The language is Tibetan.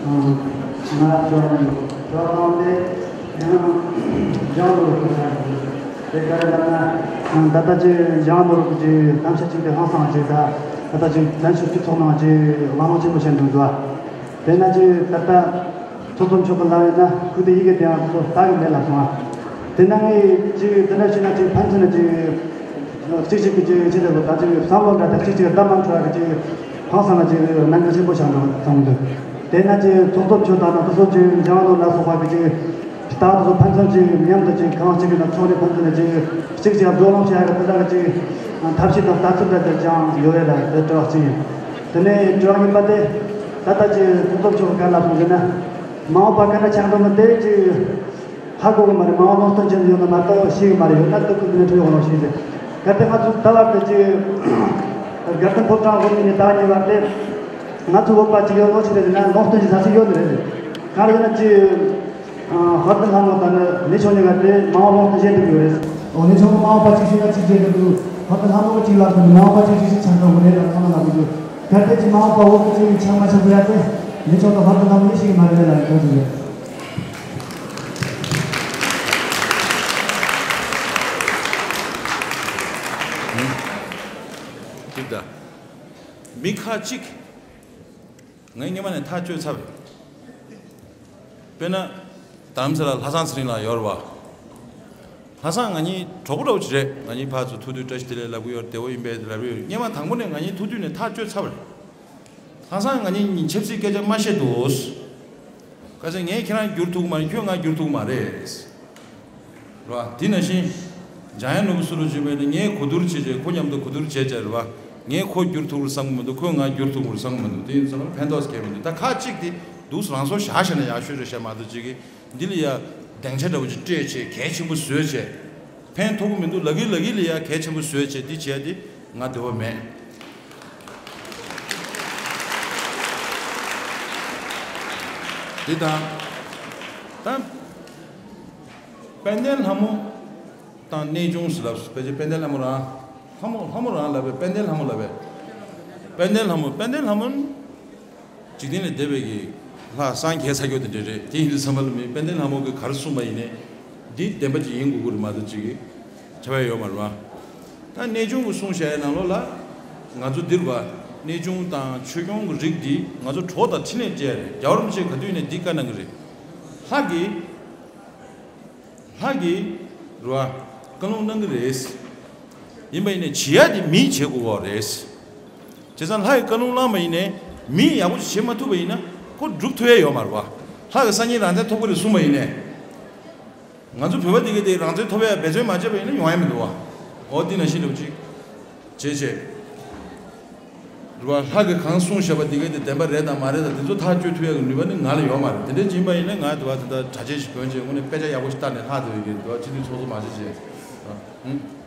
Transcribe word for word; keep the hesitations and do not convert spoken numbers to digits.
ང་ཚོ་ཚོ་རང་དེ་ཡང་ལྗང་ལོ་རུ་དེ་ག་རེ་ལབ་ན། ད་ལྟ་ཅི་ལྗང་ལོ་རུ་གི་གནམ་ས་ཅིག་དེ་ཧང་སང་ཅིག་ད་ད་ལྟ་ཅི་བཙན་བྱོལ་སྤྱི་ཚོགས་ནང་ཅི་མ་འོངས་ཆེན་པོ་བྱས་འདུག་འདུག་དེ་ན་ཅི་ད་ལྟ་ཚོགས་གཙོ་མཆོག་གི་ལབ་ཡིན་ན་ཁུ་དེ་ཡི་གེ་དེ་ཡང་ཚོ་ལྟ་གི་མེད་ལབ་སོང་། དེ་ན་ངས་ཅི་དེ་འདྲ་བྱས་ན་ཅི་ཕན་ཚུན་ན་ཅི། གཅིག་གཅིག་གི་ཅིག་ཅི་ལྟ་བུ་ད་ཅིག་བསམ་བློ་འདྲ་དང་གཅིག་གཅིག་གདམ་མ་འཕྲོ་བ་གི་ཅིག་ཧང་སང་ལ་ཅིག་གནད་འགག་ཆེན་པོ་ཆགས་འགྲོ་བསམ་གི་འདུག་དེ་ན་ཅིག་ཚོགས་གཙོ་མཆོག་དང་ན་དེ་ཚོ་ཅིག་འཇང་ནོར་ལ་སོགས་པ་གི་ཅིག་ད་དེ་ཚོ་ཕན་ཚུན་ཅིག་མཉམ་དུ་ཅིག་གང་གཅིག་གི་ན་ཚོགས་ནས་ཕན་ཚུན་ན་ཅིག་གཅིག་གཅིག་བགྲོ་གླེང་བྱེད་ཡ་གི་དེ་འདྲ་གི་ཅིག་ཐབས་ཤེས་དང་ལྟ་ཚུལ་འདྲ་དེ་ཅང་ཡོད་རེད་ལ་དེ་དྲི་བ་གཅིག་ཡིན། དེ་ནས་དྲི་བ་གཉིས་པ་དེ་ད་ལྟ་ཅིག་ཚོགས་གཙོ་མཆོག་གི་བཀའ་ལ་སོང་ཟེར་ན་མ་འོངས་པ་ག་འདྲ་ཆགས་འགྲོ་མི་དེ་ཅིག་ཧ་གོ་གི་མ་རེད། མ་འོངས་ལུང་སྟོན་ཅན་ཡོད་ན་མ་གཏོགས་ཤེས་གི་མ་རེད། ཡོད་ན་སྟབས་ཀྱིས་མི་ནུས་ཡོང་ལོང་ཤེས་ཟེར། གལ་ཏེ་ང་ཚོ་ད་བར་དུ་ཅིག་དགའ་ལྡན་ཕོ་བྲང་དབུ་བརྙེས་ནས་ད་བར་ཉེ་བར་དེ་ང་ཚོ་བོད་པ་ཅིག་ཡོད་ལོ་ཞིག་རེད་ན་ལུང་སྟོན་ཅིག་ཟ་ཟིག་ཡོད་ནི་རེད། ག་རེ་ཟེར་ན་ཅིག་ཧོར་ཟླ་ལྷ་མོ་དང་ནི་གནས་མཆོག་གཉིས་ཀ་དེ་མ་འོངས་ལུང་སྟོན་བྱེད་ཐུབ་ཡོད་རེད། འོ་གནས་མཆོག་མ་འོངས་པ་ཅིག་ཤེས་ན་ཅིག་བྱེད་ཐུབ་འདུག་ཧོར་ཟླ་ལྷ་མོ་ཅིག་ལབ་དུས་མ་འོངས་པ་ཅིག་ཅིག་ཤེས་ཆགས་འགྲོ་གི་རེད་ལ་ཚང་མ་ལབ་གི་འདུག་གལ་ཏེ་ཅིག་མ་འོངས་པ་འོག་གི་ཅིག་ཆགས་མ་ཆགས་ཟེར་ཡ་དེ་གནས་མཆོག་དང་ཧོར་ཟླ་ལྷ་མོ་གཉིས་ཤེས་གི་མ་རེད་ལ་ཡང་གོ་གི་རེད། ཅིག་ད། མི་ཁ་ཅིག་ངས་སྔོན་མ་ནས་ཐག་གཅོད་ཚར་བས། དཔེར་ན། རྡ་རམ་ས་ལ་ལྷ་བཟང་ཚེ་རིང་ལགས་ཡོད་རེད་བ། ལྷ་བཟང་ང་གཉིས་གྲོགས་པོ་འདྲ་བོ་ཅིག་རེད། ང་གཉིས་ཕར་ཚུར་ཐུག་དུས་བཀྲ་ཤིས་བདེ་ལེགས་ལབ་གི་ཡོད་རེད། བདེ་པོ་ཡིན་པས་ལབ་གི་ཡོད་རེད། སྔོན་མ་དང་པོ་ནས་ང་གཉིས་ཐུག་དུས་ནས་ཐག་གཅོད་ཚར་བ་རེད། ལྷ་བཟང་ང་གཉིས་གཉིས་ཆབ་སྲིད་སྐད་ཆ་མ་བཤད་དོ། ཁ་སང་ངས་ཁྱེད་རང་བསྒྱུར་ཐུབ་ཀྱི་མ་རེད། ཁྱོད་ང་བསྒྱུར་ཐུབ་ཀྱི་མ་རེད། རེད་བ། དེ་ནང་བཞིན། འཇམ་དབྱངས་ནོར་བུ་ཟུར་དུ་བྱོན་པས་ནི་ངས་གོ་བསྡུར་བྱས་རྗེས་ཁོ་མཉམ་དུ་གོ་བསྡུར་བྱས་རྗེས་རེད་བ། ངས་ཁོ་བསྒྱུར་ཐུབ་རུ་བསམ་གྱི་མི་འདུག་ཁོས་ང་བསྒྱུར་ཐུབ་རུ་བསམ་གྱི་མི་འདུག་དེ་ཡིན་ཙང་ཕན་ཐོགས་སྐྱེལ་མི་འདུག་ད་ཁ་ཅིག་དེ་འདུག་རང་སོར་བཞག་བཞག་ན་ཡག་ཤོས་རེད་བཤད་མ་གཏོགས་ཅིག་གིས་འདི་ལ་ཡ་སྡིངས་ཆ་འདྲ་བོ་ཅིག་སྤྲད་བྱས་གལ་ཆེན་པོ་བཟོས་བྱས། ཕན་ཐོགས་ཀྱི་མི་འདུག་ལབ་ཀྱི་ལབ་ཀྱི་ལ་ཡ་གལ་ཆེན་པོ་བཟོས་བྱས་འདི་བྱས་ཏེ་ང་འདོད་པ་མེད། འདི་དང་། ད། དཔལ་ལྡན་ལྷ་མོ་དང་གནས་ཆུང་ཟེར་ལབ་སོང་། ཕལ་ཆེར་དཔལ་ལྡན་ལྷ་མོ་རང་། ལྷ་མོ་ལྷ་མོ་རང་ལབ་པས། དཔལ་ལྡན་ལྷ་མོ་ལབ་པས། དཔལ་ལྡན་ལྷ་མོ། དཔལ་ལྡན་ལྷ་མོ་ནི་འཇིག་རྟེན་ལས་འདས་པའི་གི་ལྷ་སངས་རྒྱས་ས་སྐྱོ་དེ་འདྲ་རེད། དེ་ཡིན་དུས་ཚང་མ་ལ་མི་དཔལ་ལྡན་ལྷ་མོ་གིས་ག་རེ་གསུངས་པ་ཡིན་ནའི་འདི་བདེན་པ་ཅིག་ཡིན་དགོས་ཀྱི་རེད་མ་གཏོགས་ཅིག་གི་ཁྱབ་ཡ་ཡོད་མ་རེད་བ། ད་གནས་ཆུང་གི་གསུང་བཤད་ནང་ལོགས་ལ་ང་ཚོ་འདིར་བ་གནས་ཆུང་དང་ཆོས་སྐྱོང་གི་རིགས་འདི་ང་ཚོ་གྲོགས་དང་འཕྲིན་ལས་སྤྲད་ཡ་རེད། རྒྱལ་བ་རིན་པོ་ཆེས་ག་དུས་ནས་འདི་བཀའ་གནང་གི་རེད། ལྷ་གི་ལྷ་གིས་རུ་བ་བཀའ་ལུང་གནང་གི་རེད། ཡིན་པ་ཡིན་ནའི་བྱེད་ཡ་དེ་མིས་བྱེད་དགོས་པ་རེད། བྱས་ཙང་ལྷ་ཡི་བཀའ་ལུང་བླངས་པ་ཡིན་ནའི་མིས་ཡག་པོ་ཞིག་བྱེད་མ་ཐུབ་པ་ཡིན་ན་ཁོ་སྒྲུབ་ཐུབ་ཡ་ཡོད་མ་རེད་བ། ལྷ་གིས་སང་ཉིན་རང་བཙན་ཐོབ་ཀྱི་རེད་གསུངས་པ་ཡིན་ནའི། ང་ཚོ་བོད་པ་དེ་གས་དེ་རང་བཙན་ཐོབ་ཡ་འབད་བརྩོན་མ་བྱས་པ་ཡིན་ན་ཡོང་ཡ་མི་འདུག་བ། འོ་འདི་ནང་བཞིན་འདྲ་བོ་ཅིག་བྱས་བྱས། རེད་བ། ལྷ་གིས་གང་གསུངས་བཞག་པ་དེ་གས་དེ་བདེན་པ་རེད་དང་མ་རེད་དང་དེ་ཚོ་ཐག་གཅོད་ཐུབ་ཡ་གི་ནུས་པ་ནི་ང་ལ་ཡོད་མ་རེད། དེ་འདྲ་ཅིག་ཡིན་པ་ཡིན་ན་ང་དེ་བ་དེ་ལྟར་གྲྭ་ཆས་ཤིག་གོན་བྱས་དངོས་གནས་དཔེ་ཆ་ཡག་པོ་ཞིག་ལྟ་ནས་ལྷ་དེ་བས་ཀྱི་དེ་བ་སྤྱི་འཐུས་ཚོགས་གཙོ་མ་བྱེད་བྱས། ཨང་།